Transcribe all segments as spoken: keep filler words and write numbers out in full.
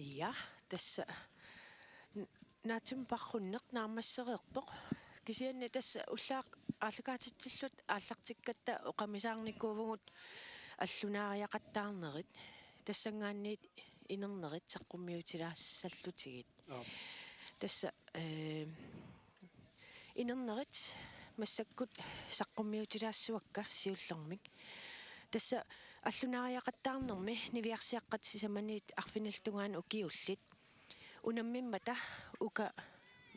Ja, tassa n-, naatsumik paarrunneq naammassereerpoq. Kisianni tassa ullaaq aallakaatitsilluta aallartikkatta oqamisaarnikuuvugut allunaariaqattaarnerit. Tassanngaanniit inernerit saqqummiutilaassallutigit. Aap. Tassa, eh, inernerit massakkut saqqummiutilaassavakka siullermik. Tassa allunaariaqattaarnermi niviarsiaqqat sisamaniit arfinillit tungaanut ukiullit unammimmata uka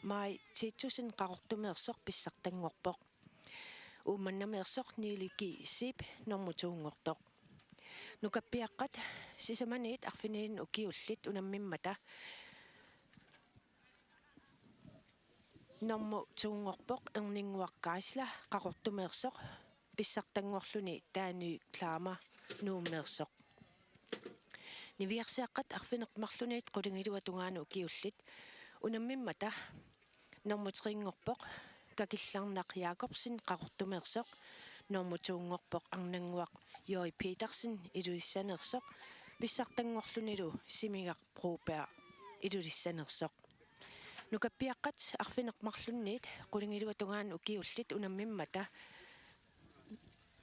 Maj Titussen Qaqortumeersoq pissartanngorpoq. Uummannameersoq Niili G. Zeeb normu to-nngortoq. Nukappiaqqat sisamaniit arfinilinnut ukiullit unammimmata normu to-nngorpoq Erninnguaq Geisler Qaqortumeersoq pissartanngorluni Dany Klammer Nuummeersoq. Niviarsiaqqat arfineq-marlunniit qulingiluat tungaanut ukiullit unammimmata normu tre-nngorpoq Kakillarnaq Jakobsen Qaqortumeersoq, normu to-nngorpoq Arnannguaq Joy Petersen Ilulissaneersoq pissartanngorlunilu Simigaq Broberg Ilulissaneersoq. Nukappiaqqat arfineq-marlunniit qulingiluat tungaanut ukiullit unammimmata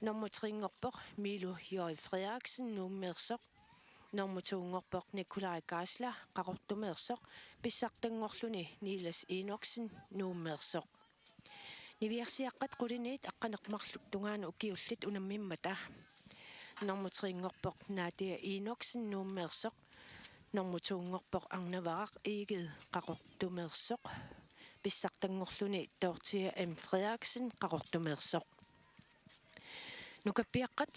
normu tre-nngorpoq Milo Joy Frederiksen Nuummeersoq, normu to-nngorpoq Nikolaj Geisler Qaqortumeersoq pissartanngorluni Niels Enoksen Nuummeersoq. Niviarsiaqqat qulinit aqqaneq-marluk tungaanut ukiullit unammimmata normu tre-nngorpoq Nadia Enoksen Nuummeersoq, normu to-nngorpoq Arnavaraq Egede Qaqortumeersoq pissartanngorluni Dorthea M. Frederiksen Qaqortumeersoq. Nukappiaqqat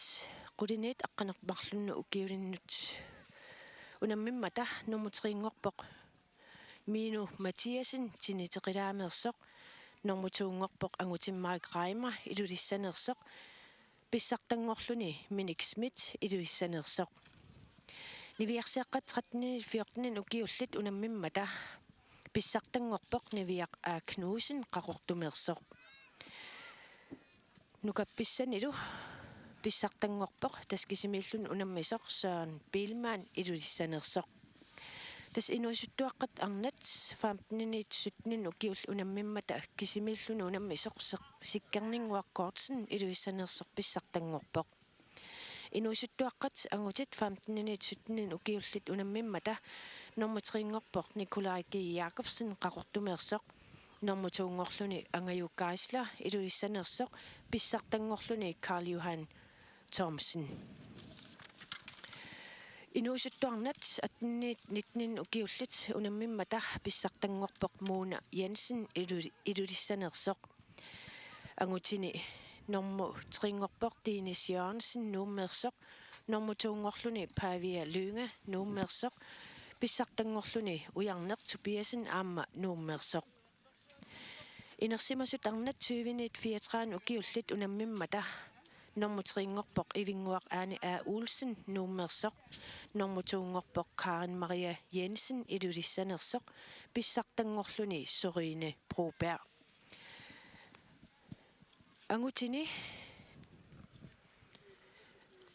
qulinit aqqaneq-marlunnut ukiulinnut unammimmata normu tre-nngorpoq Minu Mathiassen Tiniteqilaameersoq, normu to-nngorpoq Angutimmarik Reimer Ilulissaneersoq pissartanngorluni Minik Schmidt Ilulissaneersoq. Niviarsiaqqat tretten fjorten ukiullit unammimmata pissartanngorpoq Niviaq A. Knudsen Qaqortumeersoq. Nukappissanilu pissartanngorpoq tassa kisimiilluni unammisoq Søren Biilmann Ilulissaneersoq. Tassa inuusuttuaqqat arnat femten sytten ukiullit unammimmata kisimiilluni unammisoq Sik-, Sikkerninnguaq Kortsen Ilulissaneersoq pissartanngorpoq. Inuusuttuaqqat angutit femten sytten ukiullit unammimmata normu tre-nngorpoq Nikolaj G. Jakobsen Qaqortumeersoq, normu to-nngorluni Angaju Geisler Ilulissaneersoq pissartanngorluni Karl Johan Thomsen. Inuusuttuarnat atten nitten ukiullit unammimmata pissartanngorpoq Mona Jensen Ilu-, Ilulissaneersoq. Angutini normu tre-nngorpoq Dennis Jørgensen Nuummeersoq, normu to-nngorluni Pavia Lynge Nuummeersoq, pissartanngorluni Ujarneq Tobiassen aamma Nuummeersoq. Inersimasut arnat tyvenit fireogtredive ukiullit unammimmata normu tre-nngorpoq Ivinnguaq Ane A. Olsen Nuummeersoq, normu to-nngorpoq Karen Maria Jensen Ilulissaneersoq pissartanngorluni Sørine Broberg. Angutini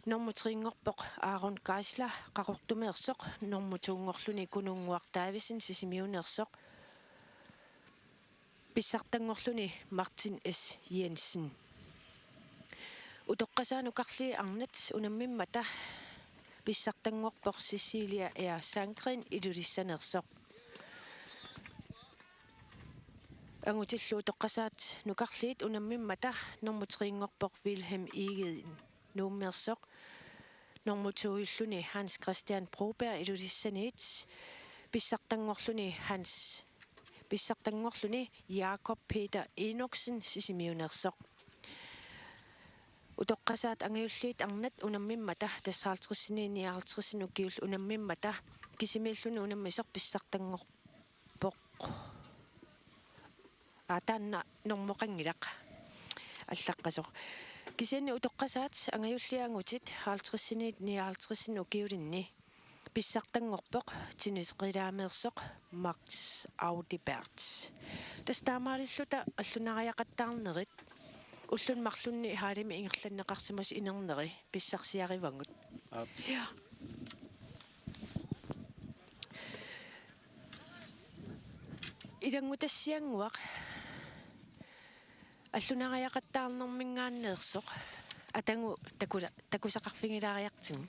normu tre-nngorpoq Aaron Geisler Qaqortumeersoq, normu to-nngorluni Kununnguaq Davidsen Sisimiuneersoq, pissartanngorluni Martin S. Jensen. Utoqqasaat nukarliit arnat unammimmata pissartanngorpoq Cecilia R. Sandgreen Ilulissaneersoq. Angutillu utoqqasaat nukarliit unammimmata normu tre-nngorpoq Vilhelm Egede Nuummeersoq, normu to-ulluni Hans Christian Broberg Ilulissaniit, pissartanngorluni Hans, pissartanngorluni Jakob Peter Enoksen Sisimiuneersoq. Utoqqasaat angajulliit arnat unammimmata tassa halvtredsit nioghalvtredsit ukiullit unammimmata kisimiilluni unammisoq pissartanngorpoq. Aa, taanna normoqanngilaq. Allaqqasoq. Kisianni utoqqasaat angajulliit angutit halvtredsit nioghalvtredsit ukiulinni pissartanngorpoq Tiniteqilaameersoq Max Audibert. Tassa taamaalilluta allunaariaqattaarnerit ulluni marlunni hallimi ingerlanneqarsimasut inerneri pissarsiarivagut. Aap. Ja. Ilanngutassiannguaq allunaariaqattaarnerminngaanneersoq atagu takula-, takusaqarfigilaariartigu.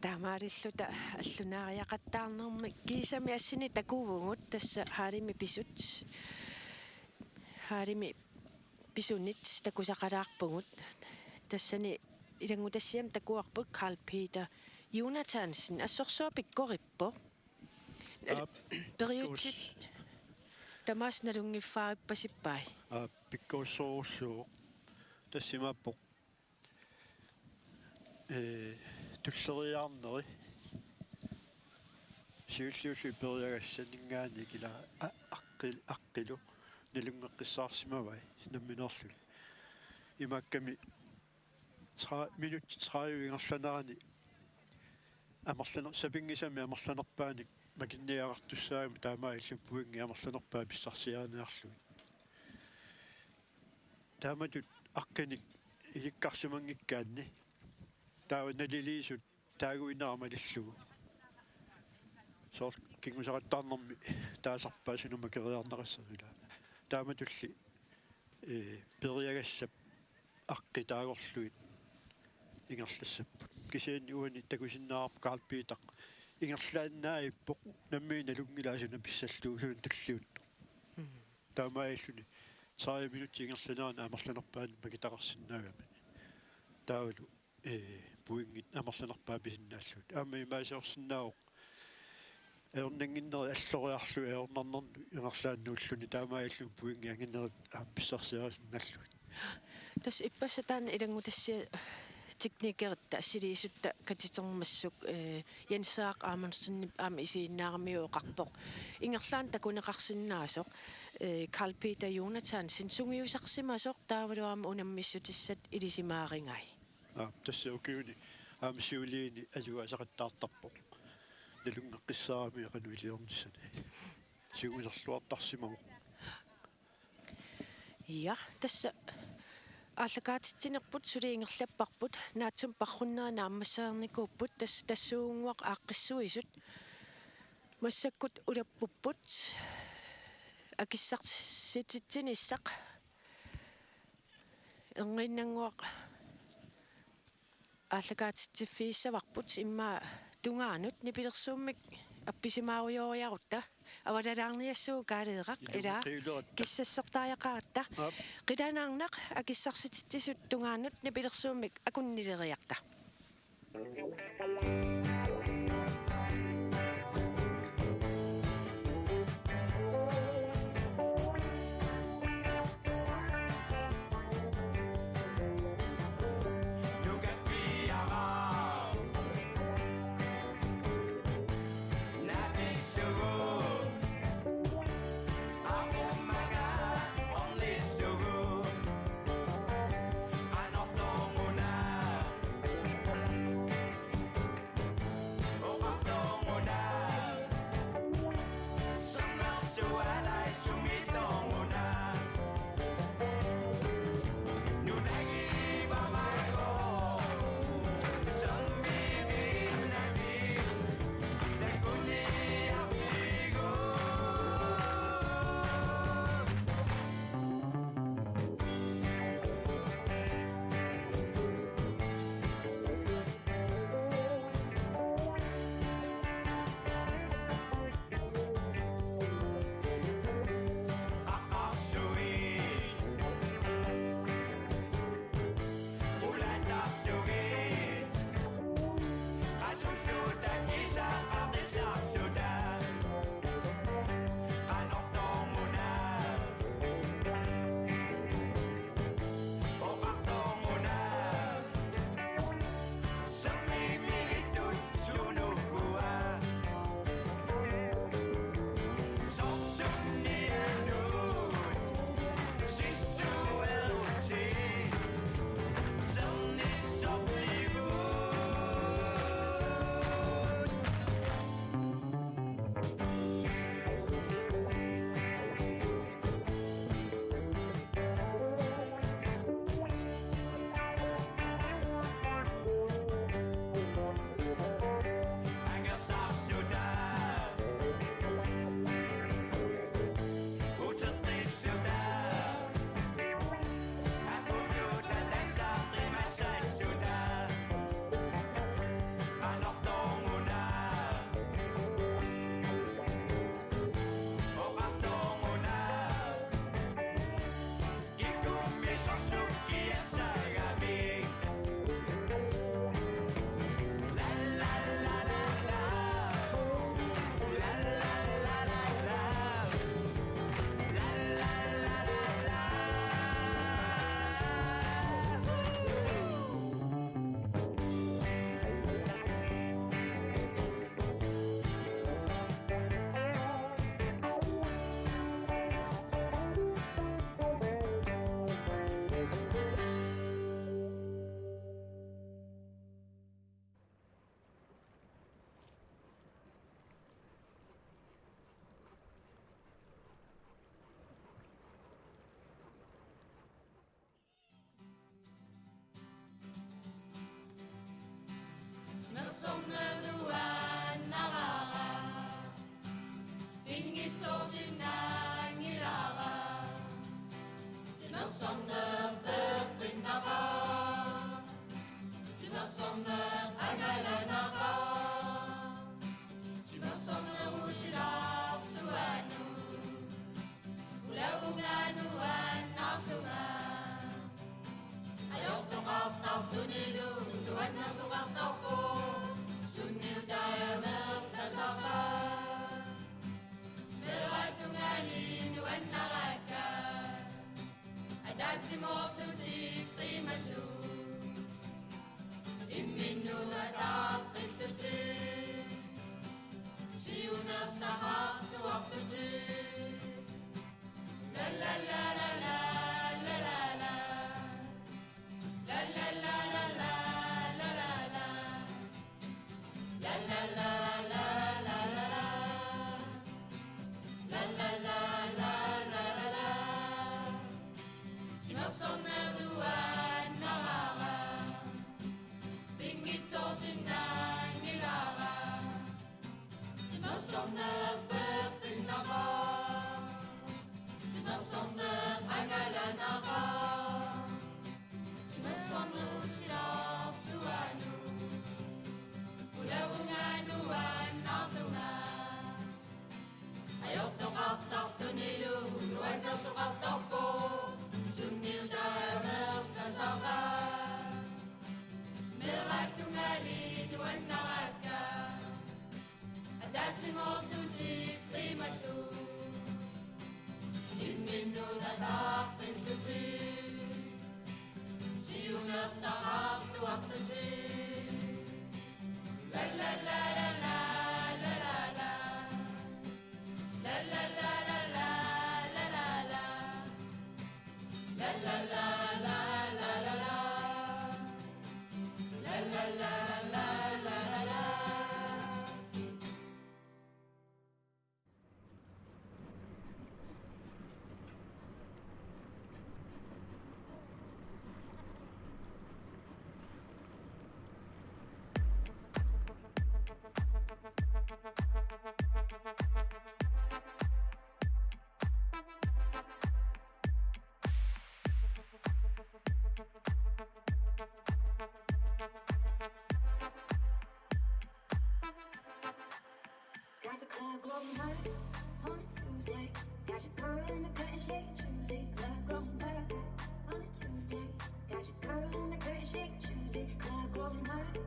Taamaalilluta allunaariaqattaarnermi kiisami assini takuvugut, tassa haalimi pisut. Haalimi pisunit takusaqalaarpugut. Tassani ilanngutassiami takuarput Carl Peter Jonathansen, assorsuaq pikkorippoq. Aap, periutsit pikkoris-, tamaasa nalunngiffaarippasippai. Aap, pikkorissorujussuuvoq. Tassa imaappoq, ee, tulleriiaarneri siulliullutik periagassaninngaanniit ila a-, aqqil-, aqqilu nalunngeqqissaarsimavai nammineerluni. Imaakkami tre-, minutsit tredive ingerlanerani amerlaner-, sapinngisamik amerlanerpaanik makinniagaqartussaagami taamaalilluni pointit amerlanerpaat pissarsiariniarlugit. Taamatut aqqinik ilikkarsimanngikkaanni taava naliliisut taaguinnera malillugu. Soorlu kingusaqattaarnermi taasarpaat suna makeriarneqassasoq ilaa. Taamatulli, ee, periagassap aqqi taagorlugit ingerlassapput. Kisianni uani takusinnaavarput Carl Peter ingerlaannaavippoq, nammineq nalunngilaa suna pissallugu, suna tulliuttoq. Mm. Taamaalilluni tredive minutsit ingerlanerani amerlanerpaani makitaqarsinnaagami. Taavalu, ee, pointit amerlanerpaat pisinnaallugit. Aamma imaasiorsinnaavoq ajornannginnerit alloriarlugit ajornarnernut ingerlaannaq ulluni taamaalilluni pointit anginerit aamma pissarsiarisinnaallugit. Tassa ippassaq taanna ilanngutassiaq teknikeritta assiliisutta katitermassuk, eh, Jens Henrik Amundsenip aamma isiginnaaramiuk oqarpoq ingerlaannaq takuneqarsinnaasoq, eh, Karl Peter Jonathansen sungiusarsimasoq taavalu aamma unammissutissat ilisimaarigai. Aap, tassa ukiuni aamma siuliini alugaasaqattaartarpoq. Nalunngeqqissaarami qanoq iliornissani. Siungersorluartarsimavoq. Ja, tassa aallakaatitsinerput suli ingerlapparput, naatsumik parrunnerit naammassereernikuupput, tassa tassuugunnguaq aaqqissuisut massakkut ulappupput, akissarsititsinissaq erniinnannguaq aallakaatitsiffigissavarput, immaqa tungaanut nipilersuummik appisimaarujoriarutta avalalaarniassuugut, Kaaleeraq. Ilumut ilaa qiuleratta. Kissassertariaqaratta. Aap. Qilanaarnaq akissarsititsisut tungaanut nipilersuummik akunnileriarta. Timersorneq nuannaraara, pinngitsoorsinnaanngilara. Timersorneq peqqinnaqaaq, timersorneq angalanaqaaq, timersorneq usilaarsuanut. Ula unganuannarlunga ajortoqartartunilu nuannersoqartarpoq, sunniutai amerlasaqaat. Meeraatungaani nuannarakka ataatsimoorlutik qiimasut. Got the club going hard on a Tuesday. Got your girl in the cut and she choosy. Club going hard on a Tuesday. Got your girl in the cut and she choosy. Club going hard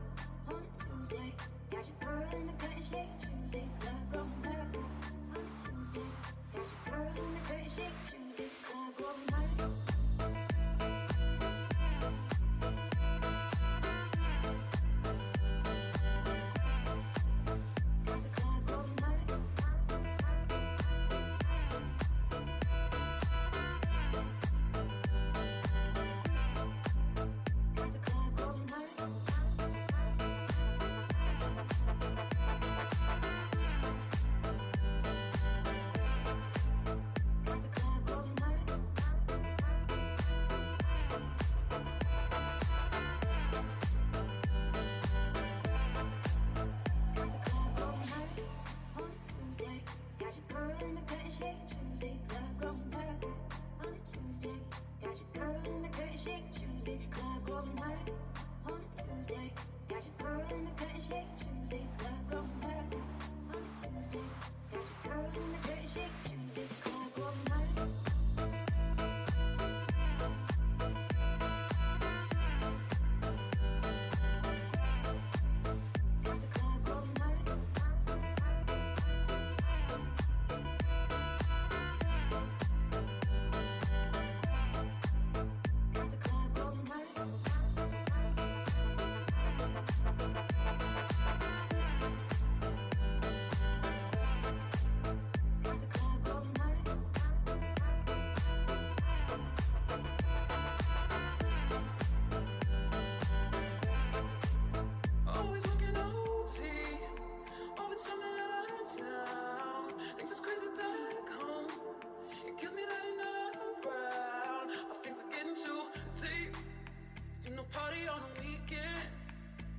on a Tuesday. Got your girl in the cut and she choosy. Club going hard on a Tuesday. Got your girl in the cut and she choosy. Club going hard. Tuesday. Got your girl in the bed and she choosy. Club going hard on a Tuesday. Got your girl in the bed and she choosy. Club going hard on a Tuesday. Got your girl in the bed and she choosy. Club going hard on a Tuesday. Got your girl in the bed and she choosy. Club going hard. Always working O T, overtime and out of town. Things is crazy back home. It kills me that you're not around. I think we're getting too deep. You know, party on the weekend.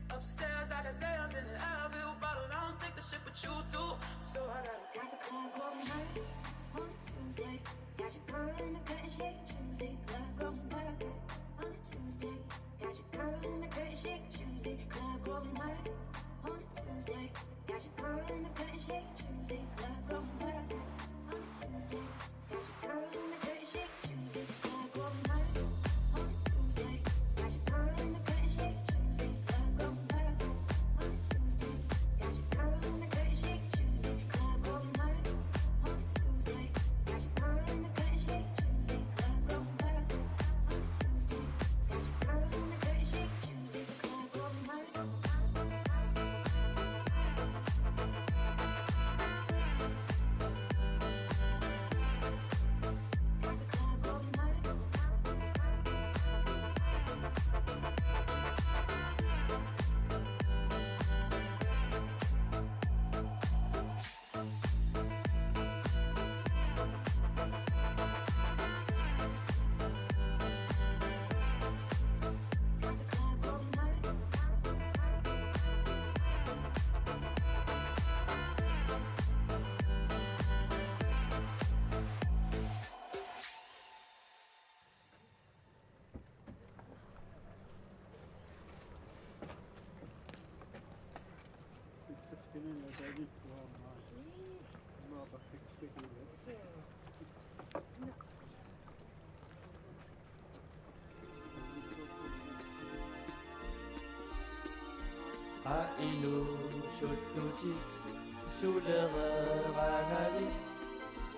Upstairs, I got Zans in an Advil bottle. I don't take the shit, but you do. So I gotta got the club going hard on a Tuesday. Got your girl in the bed and she choosy. Club going hard on a Tuesday. Got your girl in the bed and she choosy. Club going hard on a Tuesday. Got your girl in the bed and she choosy. Club going hard on a Tuesday. Got your girl in the bed and she choosy. Club going hard on a Tuesday. Got your girl in the bed and she choosy. Club going hard on a Tuesday. Got your girl in the bed and she choosy. Club going hard on a Tuesday. Got your girl in the bed and she choosy. Club going hard on a Tuesday. Got your girl in the bed and she choosy. Club going hard. Qaa inuusuttutit sulereeraangakkit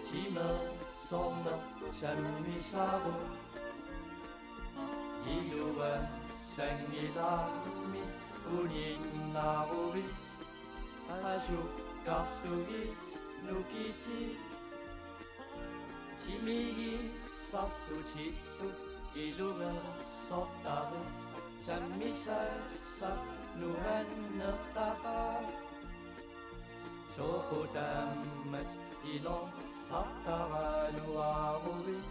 timersorneq sammisaruk. Iluat Sanngilaarmi uninnaaruit, qasukkaarlugit nukitit. Timigissarlutillu iluersortarit, sammisassat nuannertaqaat. Soqutaammat ilorsartaraluaruit,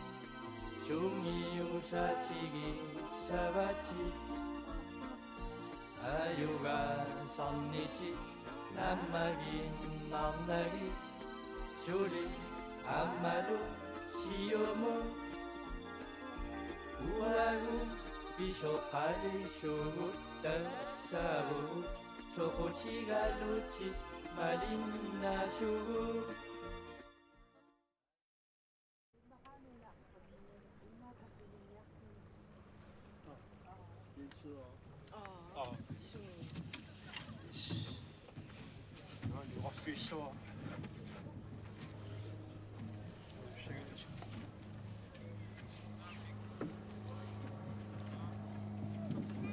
sungiusatigissavatit. Ajugaasarnitit naammagiinnarnagit, suli aammalu siumut. Uagut pisoqalisugut tassaavugut soqutigalutit malinnaasugut.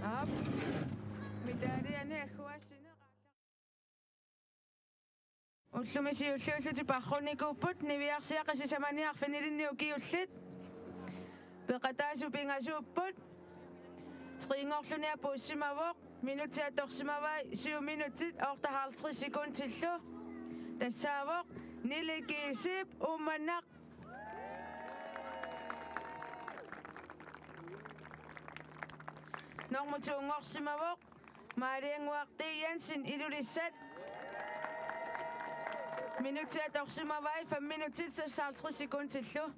Aap. Mitaliani agguassineq. Ullumi siulliullutik paarrunnikuupput, niviarsiaqqat sisamaniit arfinilinnik ukiullit. Peqataasut pingasuupput. Tre-nngorluni apuussimavoq. Minutsit atorsimavai syv minutsit otteoghalvtreds sekundillu. Tassaavoq Nili Kiisip Uummannaq. Nummer to-nngorsimavoq Maaliannguaq T. Jensen, Ilulissat. Minutsit atorsimavai fem minutsit seksoghalvtreds sekundillu.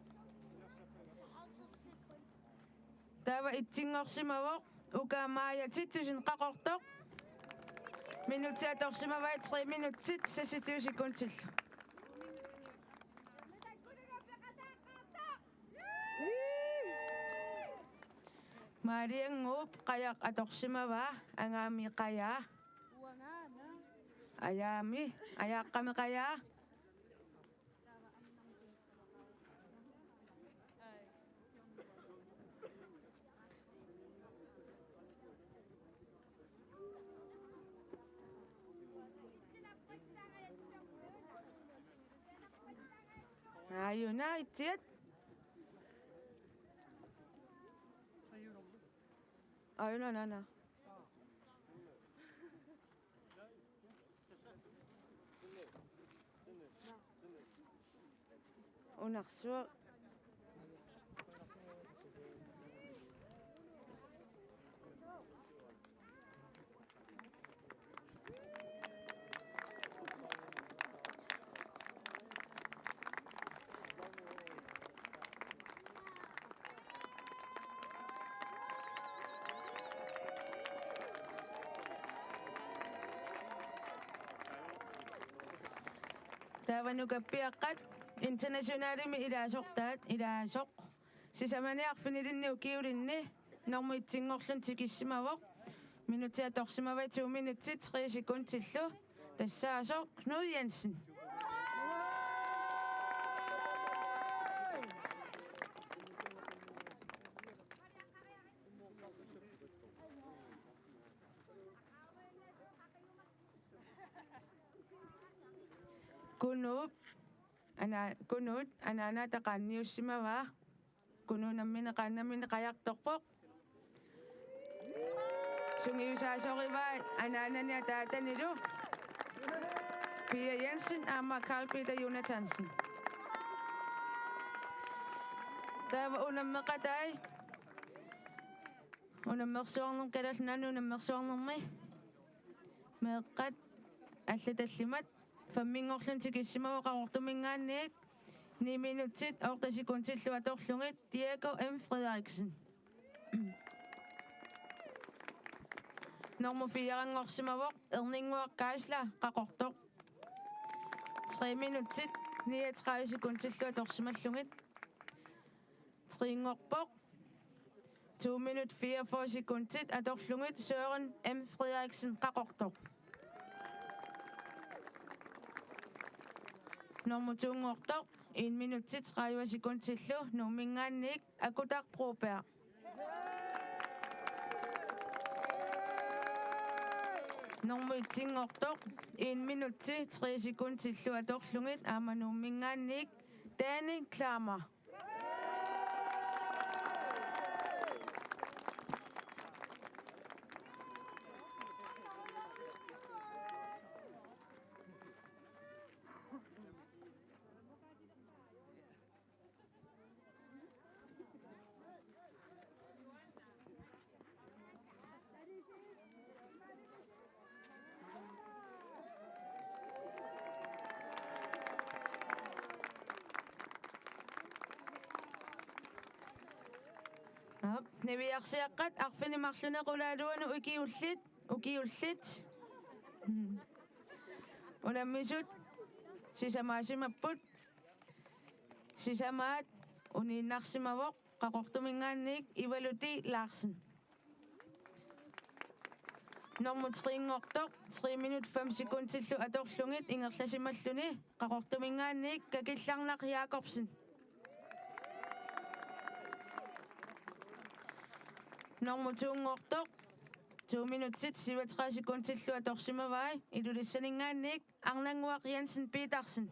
Taava et-nngorsimavoq Uka Maja Titussen, Qaqortoq. Minutsit atorsimavai tre minutsit seksogtyve sekundillu. Maaliannguup qajaq atorsimavaa, Angami qajaa. Ajami, Ajaqqami qajaa. Aajuna itsiat. Aajuna naana. Unarsuaq. Taava nukappiaqqat internationalimi ilaasortaat, ilaasoq sisamani arfinilinni ukiulinni normu et-nngorluni tikissimavoq. Minutsit atorsimavai to minutsit tre sekundillu. Tassaasoq Knud Jensen. Kunuup, ana-, Kunuut anaanaata qaanniussimavaa. Kunuup nammineq qaannamini qajartorpoq. Sungiusaasorivai anaanani ataatanilu Pia Jensen aamma Carl Peter Jonathansen. Taava unammeqatai. Unammersuarnermi, Kalaallit Nunaanni unammersuarnermi meeqqat allat tallimat. Fem-nngorluni tikissimavoq Qaqortuminngaanniit, ni minutsit otte sekundillu atorlugit, Diego M. Frederiksen. Nummer fire-nngorsimavoq Erninnguaq Geisler, Qaqortoq. Tre minutsit niogtredive sekundillu atorsimallugit. Tre-nngorpoq to minut fireogfyrre sekundit atorlugit, Søren M. Frederiksen, Qaqortoq. Nummer to-nngortoq en minutsit tredive sekundillu, Nuumminngaanniit, Akutaq Broberg. Normu etsinngortoq en minutsi tre sekundillu atorlugit aamma Nuumminngaanniit Dani Klammer. Aap, niviarsiaqqat arfineq-marlunnik qulaaluanut ukiullit, ukiullit. Mm. Unammisut sisamaasimapput. Sisamaat uniinnarsimavoq Qaqortuminngaanniit Ivaluti Larsen. Normu tre-nngortoq tre minut fem sekundillu atorlugit ingerlasimalluni Qaqortuminngaanniit Kakillarnaq Jakobsen. Normu to-nngortoq to minutsit syvogtredive sekundillu atorsimavai Ilulissaninngaanniit Arnannguaq Jensen Petersen.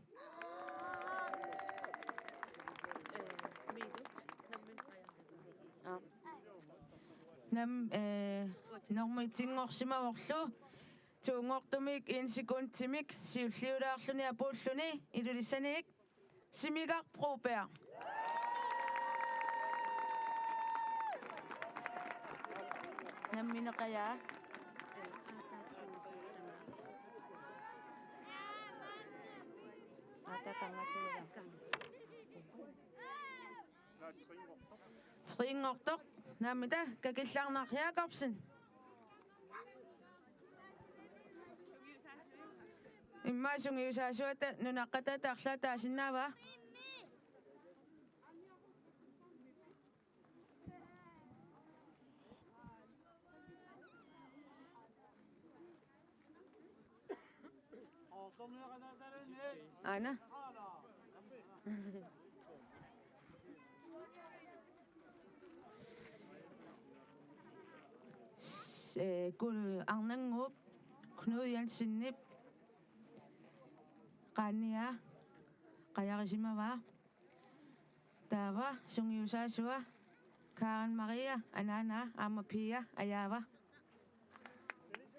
Aa. Nam-, eh, normu et-inngorsimavorlu to-nngortumik en sekundimik siulliulaarluni apuulluni Ilulissaniit Simigaq Broberg. Nammineq qajaa. Ata kangatiga. Tre-nngortoq. Naamita Kakillarnaq Jakobsen. Immaqa sungiusaasuata nunaqqataata arlaata taasinnaavaa. Aana. S-, eh, Kul-, Arnannguup Knud Jensenip qaannia qajarisimavaa. Taava sungiusaasua Karen Maria anaanaa aamma Pia ajaava.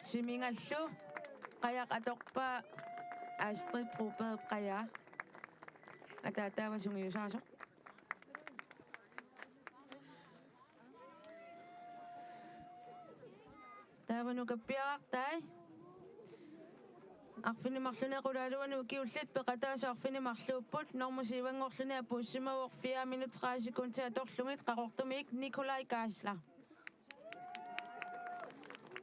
Simigallu qajaq atorpaa Astrid Brobergip qajaa. Ataataava sungiusaasoq. Taava nukappiarartai. Arfineq-marlunnik qulaaluanut ukiullit peqataasut arfineq-marluupput, normu syv-nngorluni apuussimavoq fire minut tredive sekundit atorlugit Qaqortumiit Nikolaj Geisler.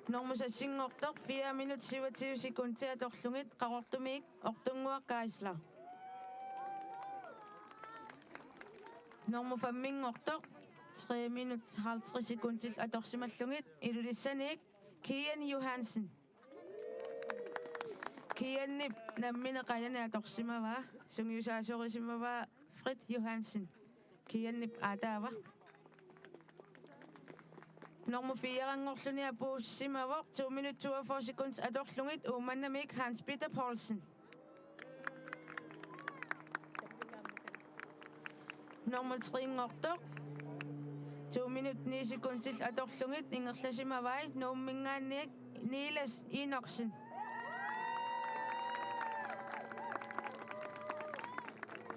Normu seks-nngortoq fire minut syvogtyve sekundit atorlugit Qaqortumiit Ortunnguaq Geisler. Normu fem-nngortoq tre minut halvtreds sekundit atorsimallugit Ilulissaniit Kian Johansen. Kianip nammineq qajani atorsimavaa, sungiusaasorisimavaa Frit Johansen. Kianip aataava. Normu fire-nngorluni apuussimavoq to minut toogfyrre sekundit atorlugit Uummannamiit Hans Peter Poulsen. Normu tre-nngortoq to minut ni sekundit atorlugit ingerlasimavai Nuumminngaanniit Niels Enoksen.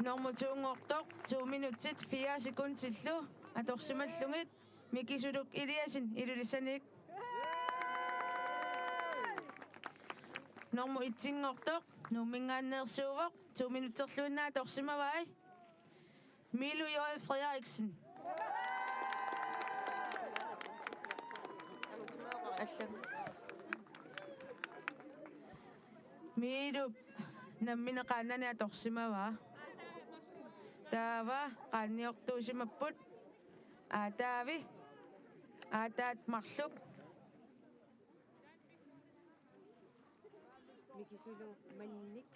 Normu to-nngortoq to minutsit fire sekundillu atorsimallugit Mikisuluk Eliassen Ilulissaniit. Normu et-nngortoq Nuumminngaanneersuuvoq to minutserluinnaat atorsimavai Milu J. Frederiksen. Allam. Milup nammineq qaannani atorsimavaa. Taava qaanniortuusimapput aataavi. Aataat marluk. Mikisuluk mannik.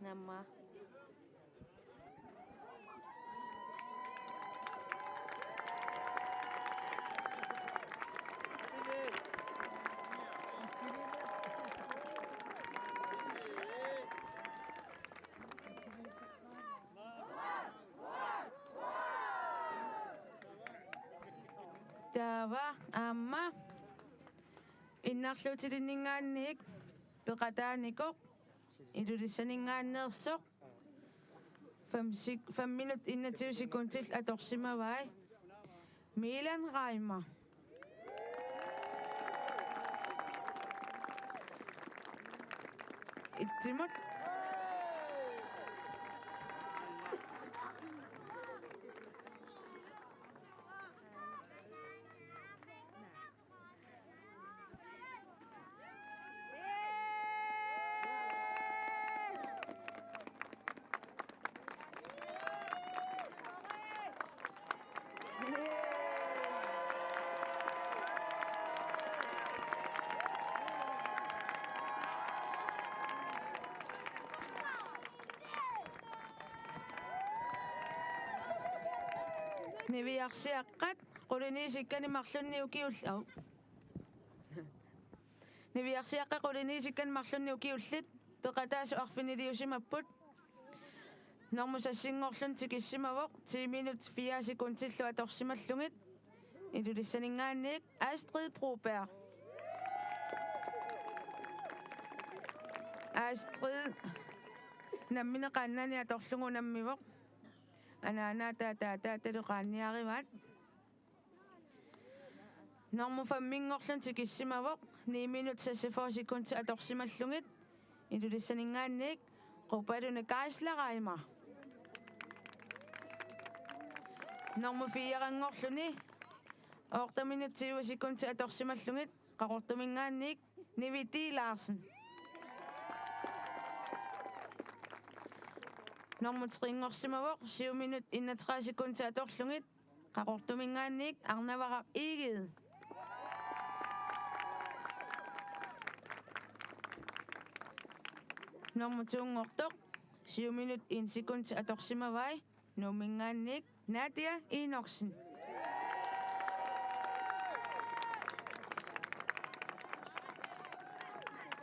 Namma. Taava aamma innarluutilinninngaanniit peqataanikoq Ilulissaninngaanneersoq fem sek-, fem minut enogtyve sekundit atorsimavai. Milan Reimer. Itsimut. Niviarsiaqqat quliniit sikkani marlunni ukiull-, au. Niviarsiaqqat quliniit sikkani marlunni ukiullit peqataasut arfiniliusimapput. Normu seksinngorluni tikissimavoq ti minut fire sekundillu atorsimallugit. Ilulissaninngaanniit Astrid Broberg. Astrid nammineq qaannani atorlugu unammivoq. Anaanaata ataataatalu qaanniarivaat. Normu femminngorluni tikissimavoq ni minut seksogfyrre sekundit atorsimallugit. Ilulissaninngaanniit Qupaluni Geisler Reimer. Normu firenngorluni otte minut tyve sekundit atorsimallugit Qaqortuminngaanniit Nivi T. Larsen. Normu trenngorsimavoq syv minut enogtredive sekundit atorlugit Qaqortuminngaanniit Arnavaraq Egede. Normu tonngortoq syv minut en sekundit atorsimavai Nuumminngaanniit Nadia Enoksen.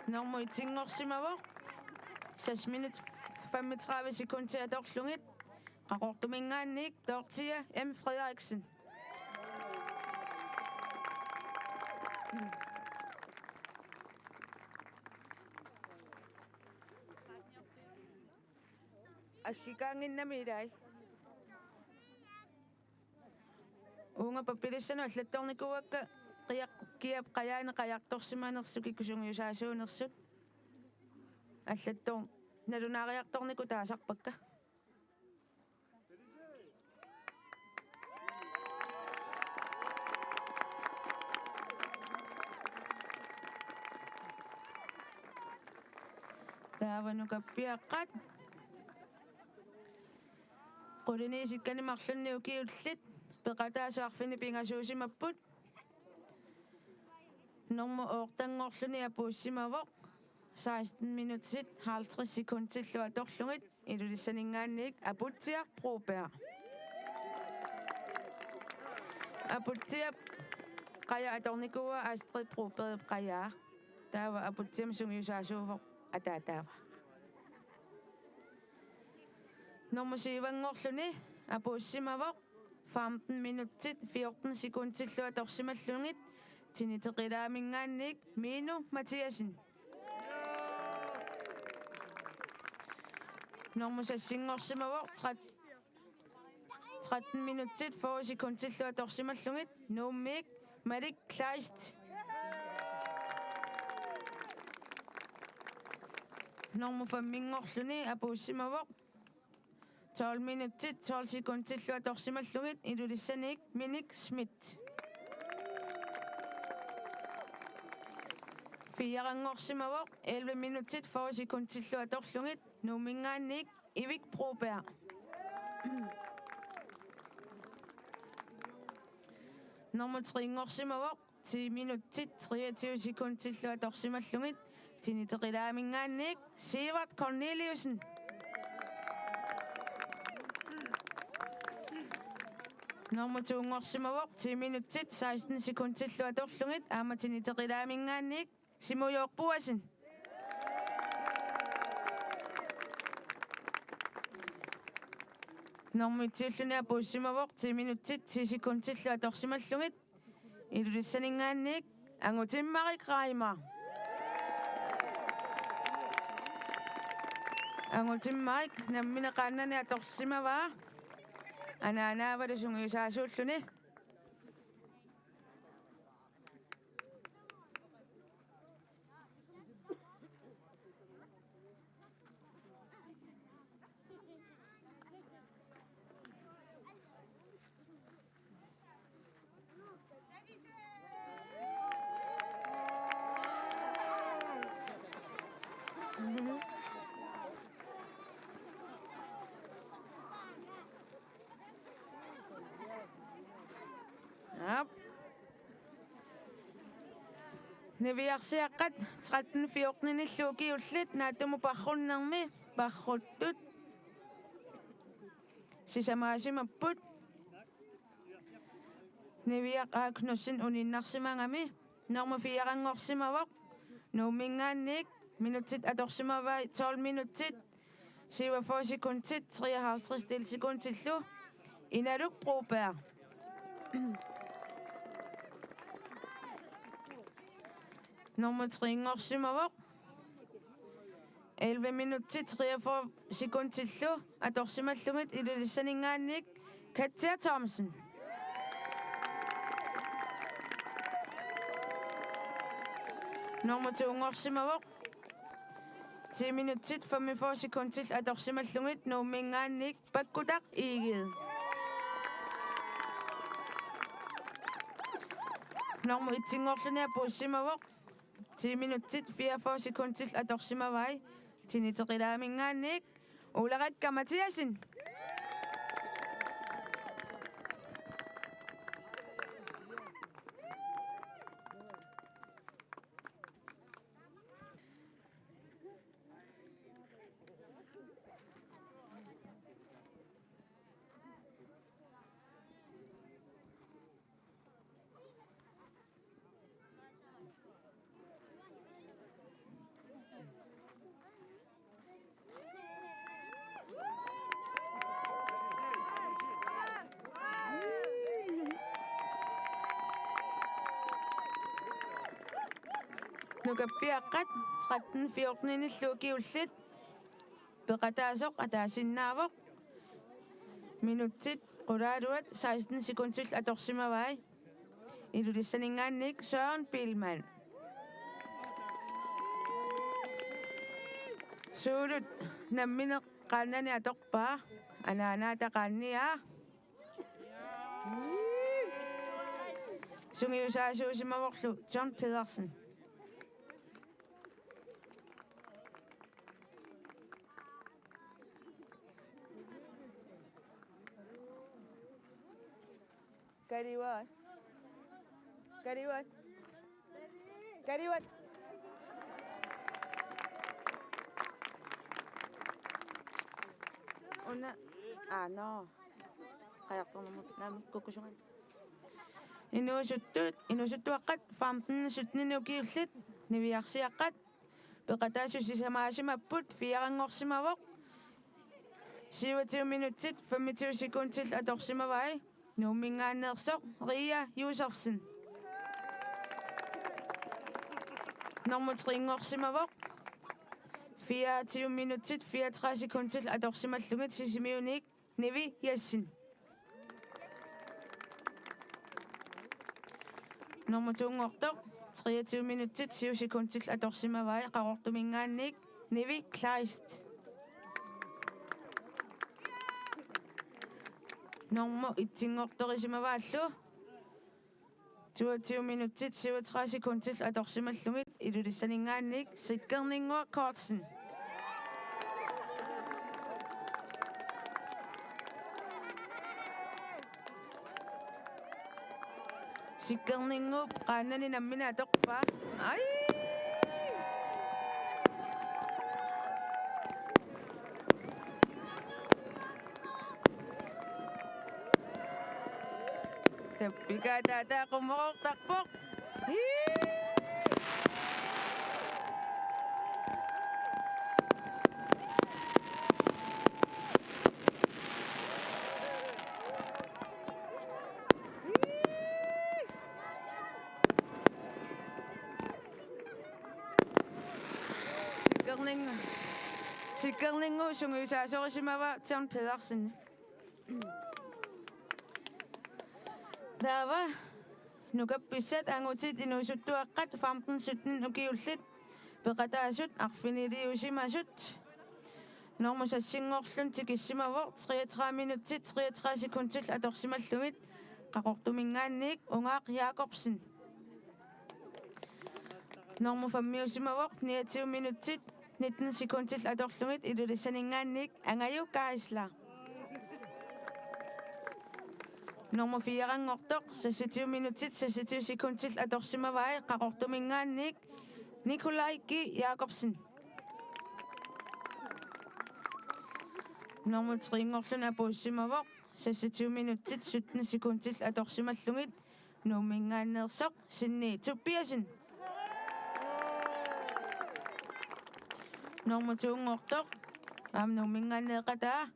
Normu etsinngorsimavoq seks minut femogtredive sekundit atorlugit Qaqortuminngaanniit Dorthea M. Frederiksen. Aggikiinnginnami ilai. Uunga pappialassanut allattornikuuakka qiaq-, kiap qajaani qajartorsimanersut kikkut sungiusaasuunersut. Allattor-, nalunaariartornikut taasarpakka. Taava nukappiaqqat. Quliniit sikkani marlunni ukiullit peqataasut arfineq-pingasuusimapput. Normu ottenngorluni apuussimavoq seksten minutsit halvtreds sekundillu atorlugit Ilulissaninngaanniit Aputsiaq Broberg. Aputsiap qaja atornikuuaa Astrid Brobergip qajaa. Taava Aputsiamut sungiusaasuuvoq ataataava. Normu syvenngorluni apuussimavoq femten minutsit fjorten sekundillu atorsimallugit Tiniteqilaaminngaanniit Minu Mathiassen. Normu seksinngorsimavoq tret-, tretten minutsit fyrre sekundillu atorsimallugit Nuummiit Malik Kleist. Normu femminngorluni apuussimavoq tolv minutsit tolv sekundillu atorsimallugit Ilulissaniit Minik Schmidt. Firenngorsimavoq elleve minutsit fyrre sekundillu atorlugit Nuumminngaanniit Ivik Broberg. Normu trenngorsimavoq ti minutsit treogtyve sekundillu atorsimallugit Tiniteqilaaminngaanniit Sivert Corneliussen. Normu tonngorsimavoq ti minutsit seksten sekundillu atorlugit aamma Tiniteqilaaminngaanniit Simujoorpuasin. Normu etsiulluni apuussimavoq ti minutsit ti sekundillu atorsimallugit Ilulissaninngaanniit Angutimmarik Reimer. Angutimmarik nammineq qaannani atorsimavaa, anaanaavalu sungiusaasuulluni. Aap. Niviarsiaqqat tretten fjortenillu ukiullit naatsumik parrunnermi parruttut sisamaasimappoq. Niviaq A. Knudsen uniinnarsimagami nummer fire-nngorsimavoq. Nuumminngaanniit minutsit atorsimavai tolv minutsit, syvogfyrre sekundit, treoghalvtreds delsekundillu Inaluk Broberg. Nummer tre-nngorsimavoq. Elleve minutsit treogfyrre sekundillu atorsimallugit Ilulissaninngaanniit Katja Thomsen. Nummer to-nngorsimavoq. Ti minutsit femogfyrre sekundillu atorsimallugit Nuumminngaanniit Pakkutaq Egede. Nummer et-inngorluni apuussimavoq. Ti minutsit fireogfyrre sekundillu atorsimavai Tiniteqilaminngaanniit Ulrikka Mathiassen. Nukappiaqqat tretten fjortenillu ukiullit peqataasoq ataasinnaavoq. Minutsit qulaaluat seksten sekundillu atorsimavai Ilulissaninngaanniit Søren Biilmann. Suulut nammineq qaannani atorpaa, anaanaata qaanniaa? Sungiusaasuusimavorlu John Pedersen. Kalivat. Kalivat. Kalivat. Una. Ah, no. Qajartornermut naamik kukkusunga. Inuusuttut, inuusuttuaqqat femten sytten ukiullit, niviarsiaqqat peqataasut sisamaasimapput, fire-nngorsimavoq. Syvogtyve minutsit femogtyve sekundillu atorsimavai Nuumminngaanneersoq Ria Josefsen. Nummer tre-nngorsimavoq. Fireogtyve minutsit fireogtredive sekundillu atorsimallugit Sisimiuniit Nivi Jessen. Nummer to-nngortoq, treogtyve minutsit syv sekundillu atorsimavai Qaqortuminngaanniit Nivi Kleist. Nummer et-inngortorisimavaallu, toogtyve minutsit syvogtredive sekundillu atorsimallugit Ilulissaninngaanniit Sikkerninnguaq Kortsen. Sikkerninnguup qaannani nammineq atorpaa. Ai! Tappikaataa taava qummoroortarpoq. Hii! Hii! Tikkerninnguup sungiusaasorissimavaa John Pedersen. Taava nukappissat angutit inuusuttuaqqat femten sytten ukiullit peqataasut arfiniliusimasut. Normu seksinngorluni tikissimavoq treogtredive minutsit treogtredive sekundillu atorsimallugit Qaqortuminngaanniit Ungaaq Jakobsen. Normu femmiusimavoq niogtyve minutsit nitten sekundillu atorlugit Ilulissaninngaanniit Angaju Geisler. Normu fireanngortoq seksogtyve minutsit seksogtyve sekundillu atorsimavai Qaqortuminngaanniit Nikolaj G. Jakobsen. Normu trinngorluni apuussimavoq seksogtyve minutsit sytten sekundillu atorsimallugit Nuumminngaanneersoq Sinni Tobiassen. Normu toonngortoq aamma Nuumminngaanneeqataa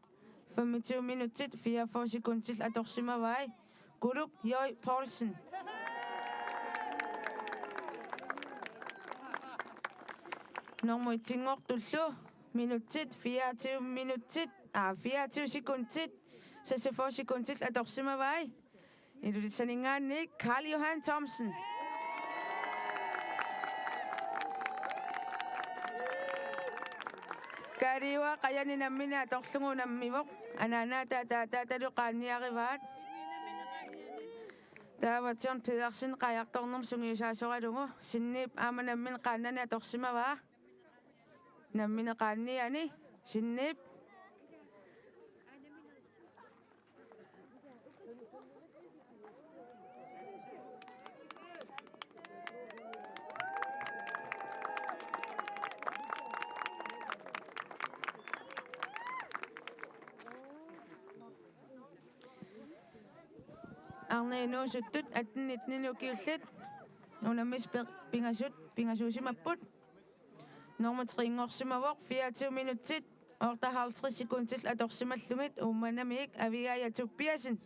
femogtyve minutsit fireogfyrre sekundillu atorsimavai Kuluk J. Poulsen. Normu etsinngortullu minutsit fireogtyve minutsit, aa, fireogtyve sekundit seksogfyrre sekundillu atorsimavai Ilulissaninngaanniit Karl Johan Thomsen. Kaaliua qajani nammineq atorlugu unammivoq, anaanaata ataataatalu qaanniarivaat. Taava John Pedersen qajartornermut sungiusaasoralugu Sinniip aamma nammineq qaannani atorsimavaa. Nammineq qaanniani Sinniip. Arnat inuusuttut atten nitten ukiullit unammissat pe-, pingasut, pingasuusimapput. Normu trinngorsimavoq fireogtyve minutsit otteoghalvtreds sekundillu atorsimallugit Uummannamiit Aviaja Tobiassen.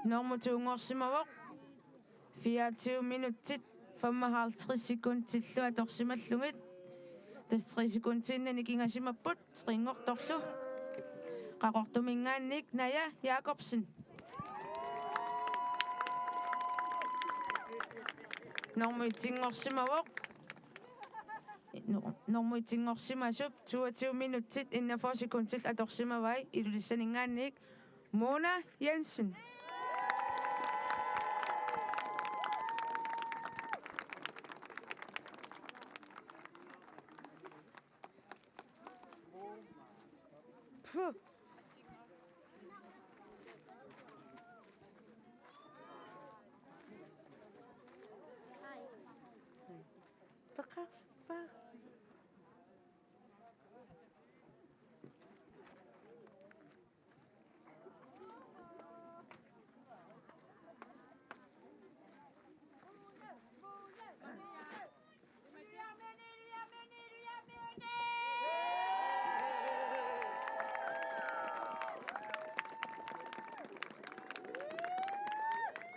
Normu toonngorsimavoq fireogtyve minutsit femoghalvtreds sekundillu atorsimallugit. Tassa tre sekundiinnaq nikingasimapput trinngortorlu. Qaqortuminngaanniit Naja Jakobsen. Normu etsinngorsimavoq. No-, normu etsinngorsimasup toogtyve minutsit enogfyrre sekundillu atorsimavai Ilulissaninngaanniit Mona Jensen. Puh. Peqarsuppara.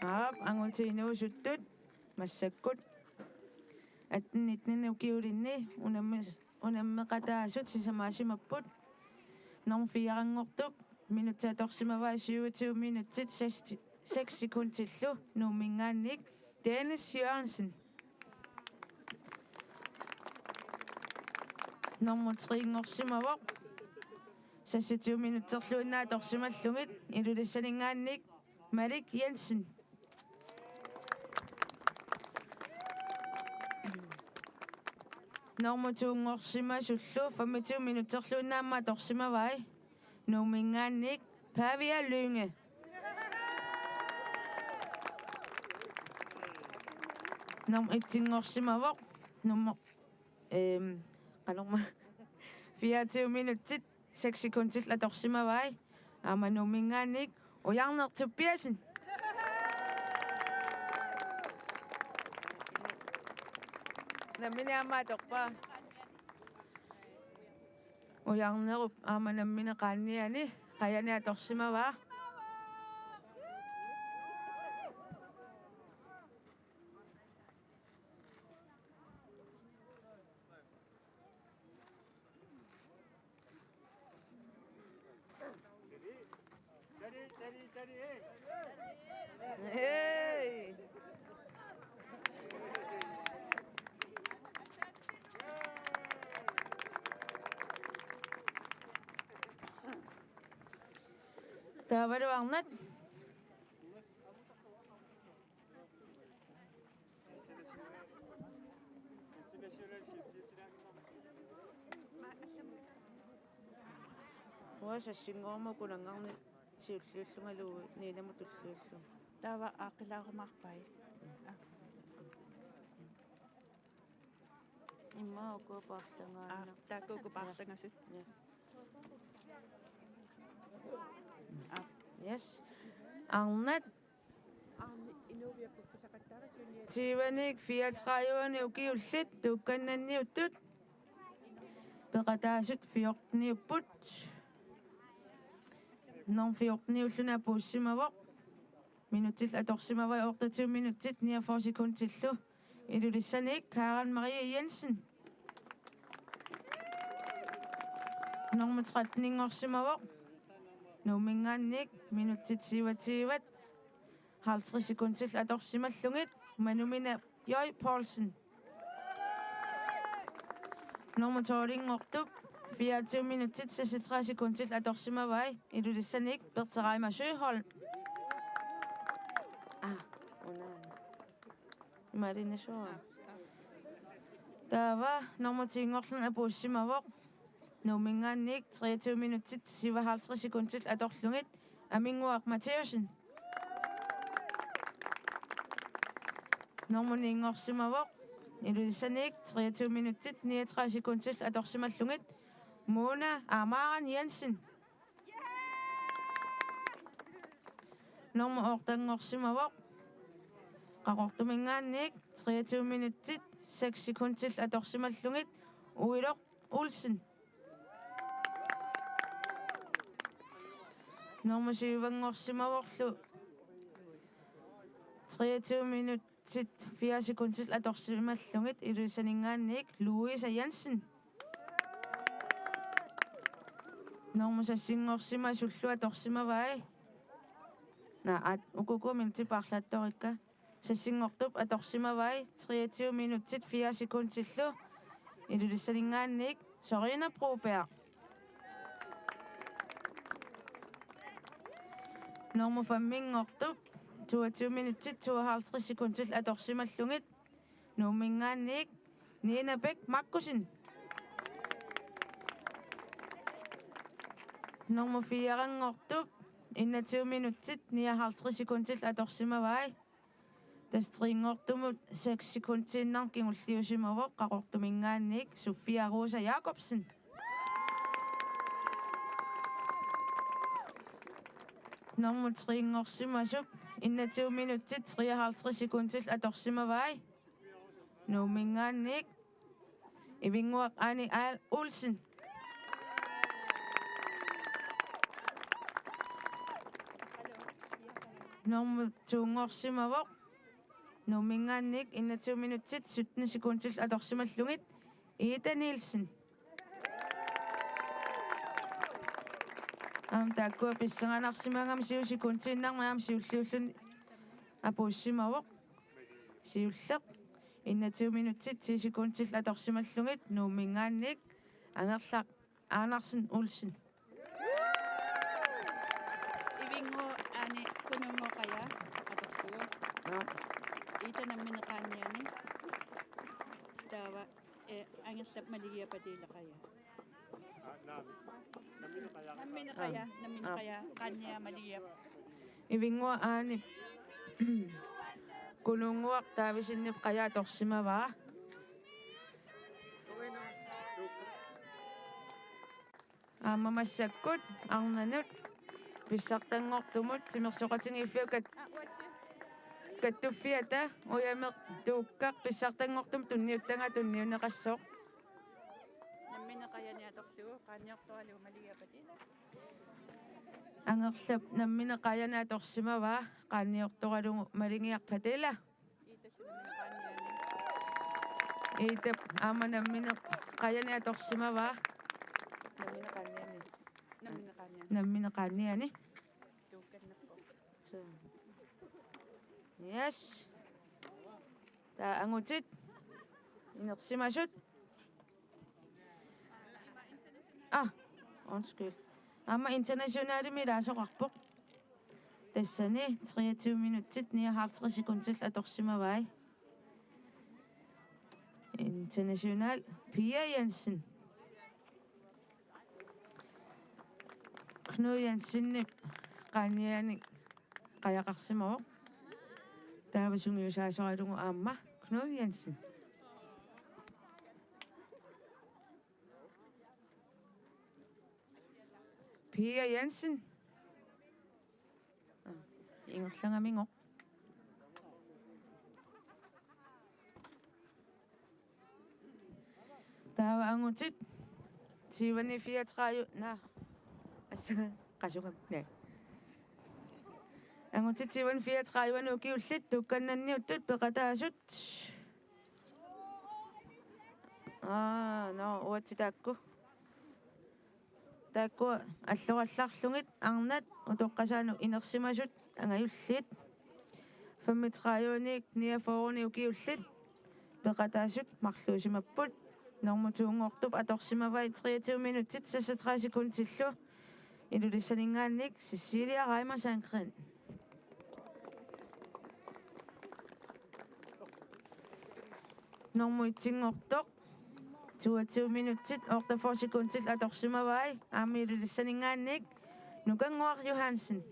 Aap, angutit inuusuttut massakkut atten nitten ukiulinni unammis-, unammeqataasut sisamaasimapput. Normu fireanngortup minutsit atorsimavai syvogtyve minutsit seks, seks sekundillu Nuumminngaanniit Dennis Jørgensen. Normu trinngorsimavoq seksogtyve minutserluinnaat atorsimallugit Ilulissaninngaanniit Malik Jensen. Normu toonngorsimasullu femogtyve minutserluinnaat aamma atorsimavai Nuumminngaanniit Pavia Lynge. Normu etsinngorsimavoq nummer, ehm, qanormaa, fireogtyve minutsit seks sekundillu atorsimavai aamma Nuumminngaanniit Ujarneq Tobiassen. Nammineq aamma atorpaa. Ujarnerup aamma nammineq qaanniani qajani atorsimavaa. Taavalu arnat. Uanga sassinngormat kunanngarneq siulliullungalu Niinamut tulliullugu. Taava aaqqilaarumaarpai. Immaqa uku paarlagaanna. Aa, taakku uku paarlagasut. Ja. Aa. Yes. Arnat. Arni inuuviapput kusaqattaarasuuniat. Tyvenik fireogtredivenik ukiullit tuukkannanniuttut. Peqataasut fjorteniupput. Norm fjorteniulluni apuussimavoq. Minutsit atorsimavai otteogtyve minutsit niogfyrre sekundillu. Ilulissanik Karen Marie Jensen. Nummer tretteninngorsimavoq. Nuumminngaanniit minutsit syvogtyve. Halvtreds sekundillu atorsimallugit Manumina J. Poulsen. Nummer tolvinngortup fireogtyve minutsit seksogtredive sekundillu atorsimavai Ilulissanik Berthe Reimer Søholm. Ah, unaana. Imaalinnasuara. Taava nummer tinngorluni apuussimavoq. Nuumminngaanniit treogtyve minutsit syvoghalvtreds sekundillu atorlugit Aminguaq Matthæussen. Nummer ninngorsimavoq. Ilulissanik treogtyve minutsit niogtredive sekundillu atorsimallugit Mona Amaran Jensen. Nummer ottenngorsimavoq. Qaqortuminngaanniit treogtyve minutsit seks sekundillu atorsimallugit Uiloq Olsen. Nummer syvenngorsimavorlu treogtyve minutsit fire sekundillu atorsimallugit Ilulissaninngaanniit Louise Jensen. Nummer seksinngorsimasullu atorsimavai. Naa, at, ukukua minutsit paarlaattorikka. Seksinngortup atorsimavai treogtyve minutsit fire sekundillu Ilulissaninngaanniit Sorina Broberg. Nummer femminngortup toogtyve minutsit tooghalvtreds sekundillu atorsimallugit Nuumminngaanniit Nina Bech Markussen. Nummer firenngortup enogtyve minutsit nioghalvtreds sekundillu atorsimavai. Tassa trinngortumut seks sekundiinnarmik kingulliusimavoq Qaqortuminngaanniit Sofia Rosa Jacobsen. Nummer trinngorsimasup enogtyve minutsit treoghalvtreds sekundillu atorsimavai. Nuumminngaanniit Ivinnguaq Aani Aal Olsen. Nummer tonngorsimavoq. Nuumminngaanniit enogtyve minutsit sytten sekundillu atorsimallugit Ida Nielsen. Aamma taakkua pissanganarsimagami syv sekundiinnarmik aamma siulliulluni apuussimavoq. Siulleq. Enogtyve minutsit ti sekundillu atorsimallugit Nuumminngaanniit Angerlaq Andersen Olsen. Ivinnguaq Aani Kununnguup Qajaa atorlugu. Aa. Ida nammineq Qaanniani. Taava, eh, Angerlap Maligiaq Patiilaq Qajaa. Nammineq Qajaa, nammineq Qajaa, Qaanniap Maligiap. Ivinnguaq Aani Kununnguaq Taavisinip Qajaa atorsimavaa. Aamma massakkut arnanut pissartanngortumut timersoqatigiiffiup kat-, kattuffiata ujameq Tuukkaq pissartanngortumut tunniuttagaa tunniunneqassaaq. Nammineq Qajani atorlugu, qaanniortoralugu Maligiaq Patiilaq. Angerlap nammineq Qajani atorsimavaa, qaanniortoralugu Maligiaq Patiilaq. Iitap aamma nammineq Qajani atorsimavaa. Nammineq Qaanniani. Nammineq Qaanniani. Nammineq Qaanniani. Tuukkannerpoq. So. Yes. Taava angutit. Inersimasut. Ah, undskyld. Aamma internationalimi ilaasoqarpoq. Tassani treogtyve minutsit nioghalvtreds sekundillu atorsimavai. International Pia Jensen. Knud Jensenip qaanniaanik qajaqarsimavoq. Taava sungiusaasoralugu aamma Knud Jensen. Pia Jensen. Aa, ingerlagamigooq. Taava angutit tyveni fireogtredive, naa. Assa, qasugami, naa. Angutit tyveni fireogtredive ukiullit tukkannanniuttut peqataasut. Aa, nå, uatsi taakku. Taakku allorallarlugit arnat utoqqasaanut inersimasut angajulliit. Femogtredive-nik niogfyrre-nik ukiullit peqataasut marluusimapput. Normu to-nngortup atorsimavai treogtyve minutsit seksogtredive sekundillu. Ilulissaninngaanniit Cecilia Reimer Sandgreen. Normu et-inngortoq toogtyve minutsit otteogfyrre sekundillu atorsimavai, aamma Ilulissaninngaanniit Nukannguaq Johansen.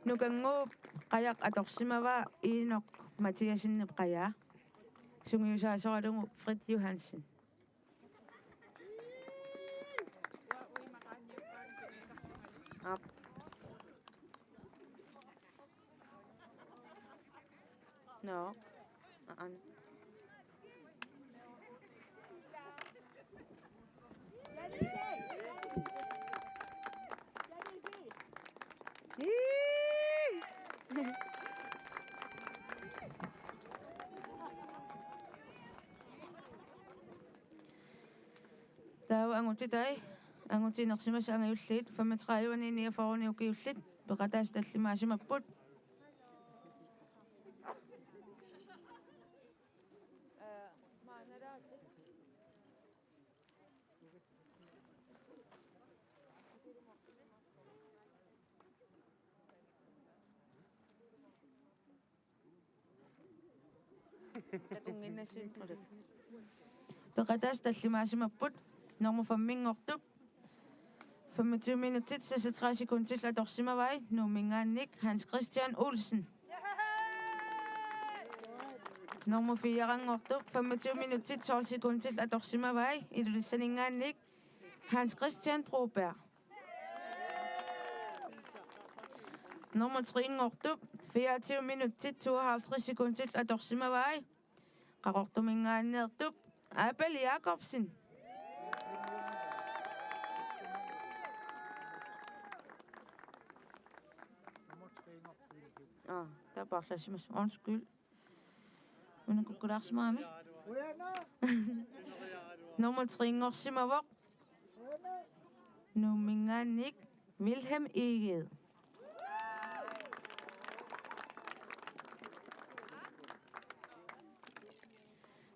Nukannguup qajaq atorsimavaa Inok Mathiassenip qajaa. Sungiusaasoralugu Frit Johansen. Aap. Nå. Aa. Ii. Taava angutit, angutit inersimasut angajulliit femogtredive-nik niogfyrre-nik ukiullit peqataasut tallimaasimapput. Takunnginnassuupput. Peqataasut tallimaasimapput, normu fem-inngortup femogtyve minutsit seksogtredive sekundillu atorsimavai, Nuumminngaanniit Hans Christian Olsen. Normu fire-nngortup femogtyve minutsit tolv sekundillu atorsimavai, Ilulissaninngaanniit Hans Christian Broberg. Normu tre-nngortup fireogtyve minutsit tooghalvtreds sekundillu atorsimavai, Qaqortuminngaanneertup Abel Jakobsen. Aa, taava paarlassimasoq. Undskyld. Una kukkulaarsimagami. Normu tre-nngorsimavoq Nuumminngaanniit Vilhelm Egede.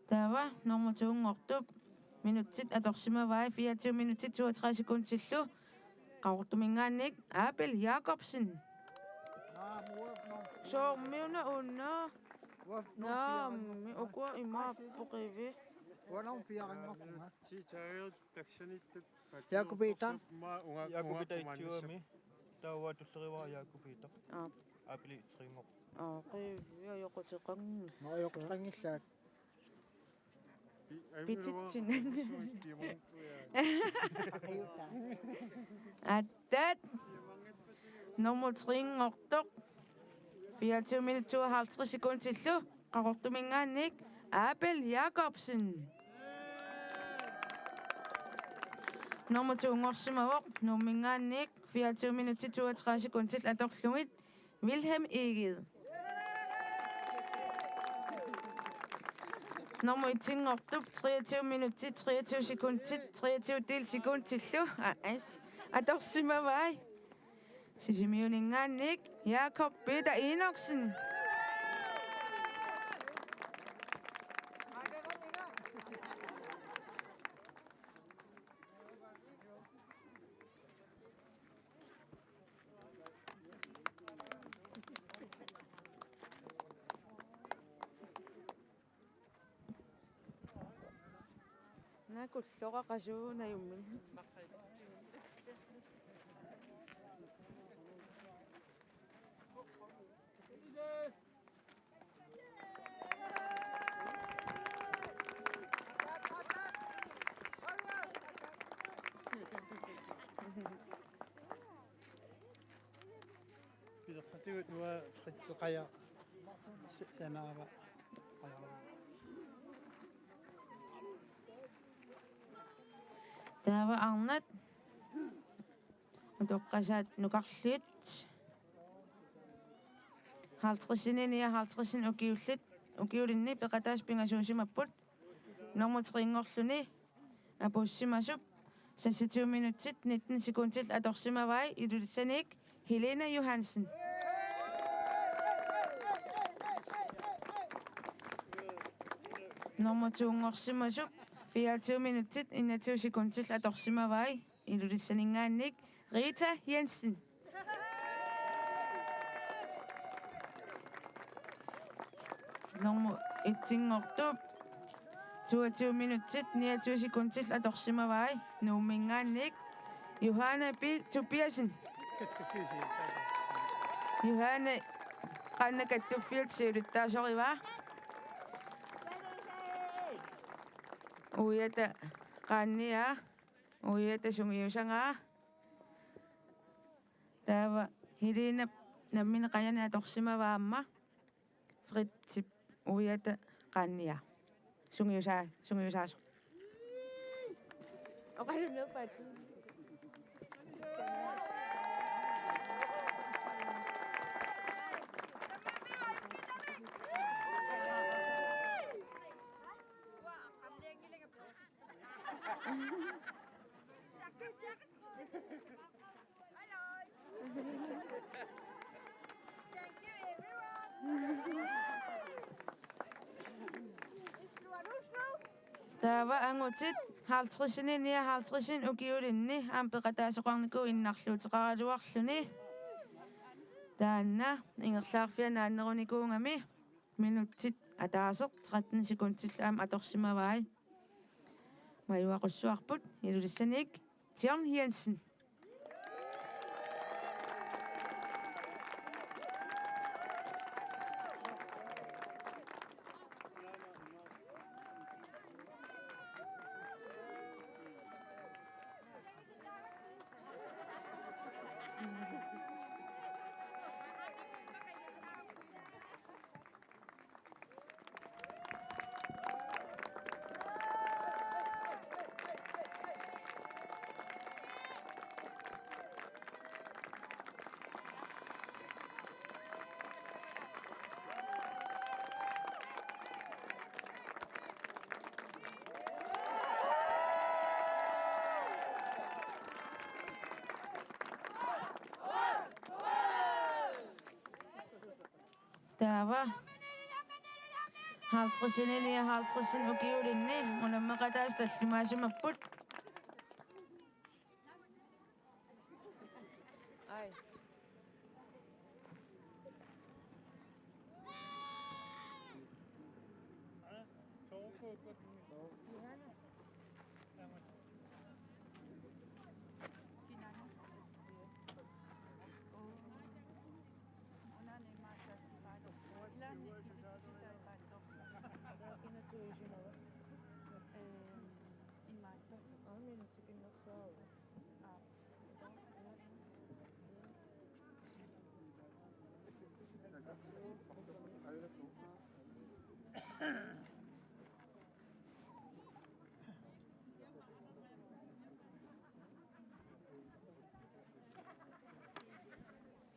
Taava normu to-nngortup minutsit atorsimavai, fireogtyve minutsit toogtredive sekundillu, Qaqortuminngaanniit Abel Jakobsen. Soormi una, una? Naammi, ukua imaappoq ivi. Uanga piaranngorpunga. Jakob Peter. Jakob Peter ittuami. Taava tulleriva Jakob Peter. Aa. Abeli tre-nngorpoq. Aa, qivia ajoquteqanngillat. Ajoquteqanngillat. Pititsinani. Atat. Normu tre-nngortoq. Fireogtyve minutsit tooghalvtreds sekundillu. Qaqortuminngaanniit Abel Jakobsen. Normu to-nngorsimavoq Nuumminngaanniit, fireogtyve minutsit toogtredive sekundillu atorlugit, Vilhelm Egede. Normu et-nngortup treogtyve minutsit treogtyve sekundit treogtyve del sekundillu, aa, as, atorsimavai, Sisimiuninngaanniit Jakob Peter Enoksen. Nakulloqa qasuunajummin. Pilerpatigut uanga Fritz Kaja. Sianaava. Taava arnat. Utoqqasaat nukarliit. Halvtredsinik nioghalvtredsinik ukiullit, ukiulinni peqataasut pingasuusimapput. Nummer tre-nngorluni apuussimasup seksogtyve minutsit nitten sekundit atorsimavai Ilulissaniit Helena Johansen. Nummer to-nngorsimasup fireogtyve minutsit enogtyve sekundit atorsimavai Ilulissaninngaanniit Rita Jensen. Nummer et-inngortup toogtyve minutsit niogtyve sekundit atorsimavai Nuumminngaanniit Johanne P. Tobiassen. Johanne qanoq kattuffiata siulittaasorivaa. Uiata qaanniaa. Uiata sungiusagaa. Taava Helenap nammineq qajani atorsimavaa aamma. Fritzip uiata qaanniaa. Sungiusaa-, sungiusaasoq. Oqalunerpaat. Taava angutit halvtredsinik nioghalvtredsinik ukiulinni aamma peqataasoqarnikuupput innarluuteqaraluarluni. Taanna ingerlaarfia naannerunikuugami. Minutsit ataaseq tretten sekundillu aamma atorsimavai. Majuaqussuarput Ilulissaniit John Jensen. Taava halvtredsinik nioghalvtredsinik ukiulinni unammeqataasut tallimaasimapput. Ai.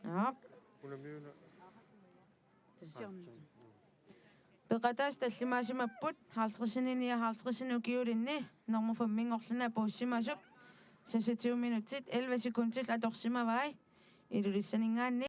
Aap. Peqataasut tallimaasimapput halvtredsinik nioghalvtredsinik ukiulinni nummer fem-inngorluni apuussimasup seksogtyve minutsit elleve sekundillu atorsimavai Ilulissaninngaanniit.